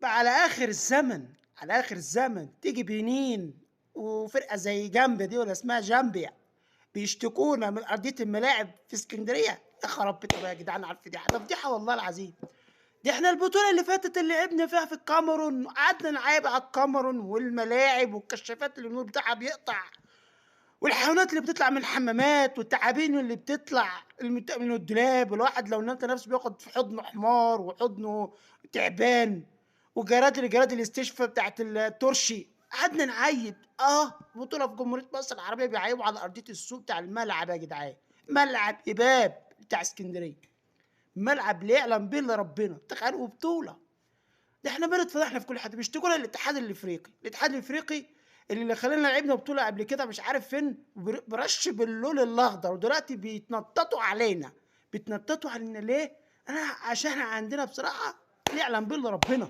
بقى على آخر الزمن، على آخر الزمن تيجي بنين وفرقة زي جامبيا دي ولا اسمها جامبيا بيشتكونا من أرضية الملاعب في اسكندرية. يا خراب بيتكم يا جدعان على الفضيحة، ده فضيحة والله العظيم. دي احنا البطولة اللي فاتت اللي لعبنا فيها في الكاميرون قعدنا نعايب على الكاميرون والملاعب والكشافات اللي النور بتاعها بيقطع والحيوانات اللي بتطلع من الحمامات والتعابين اللي بتطلع من الدولاب، والواحد لو نام نفسه بياخد في حضنه حمار وحضنه تعبان، وجراد جراد الاستشفاء بتاعت الترشي. قعدنا نعيب. بطولة في جمهورية مصر العربية بيعيبوا على أرضية السوق بتاع الملعب يا جدعان، ملعب إباب بتاع اسكندرية، ملعب لا يعلم به إلا ربنا، تخيلوا بطولة. ده احنا بنتفضحنا في كل حتة، بيشتكوا لنا الاتحاد الافريقي، الاتحاد الافريقي اللي خلانا لعبنا بطولة قبل كده مش عارف فين برش باللون الأخضر، ودلوقتي بيتنططوا علينا. بيتنططوا علينا ليه؟ أنا عشان احنا عندنا بصراحة لا يعلم به إلا ربنا.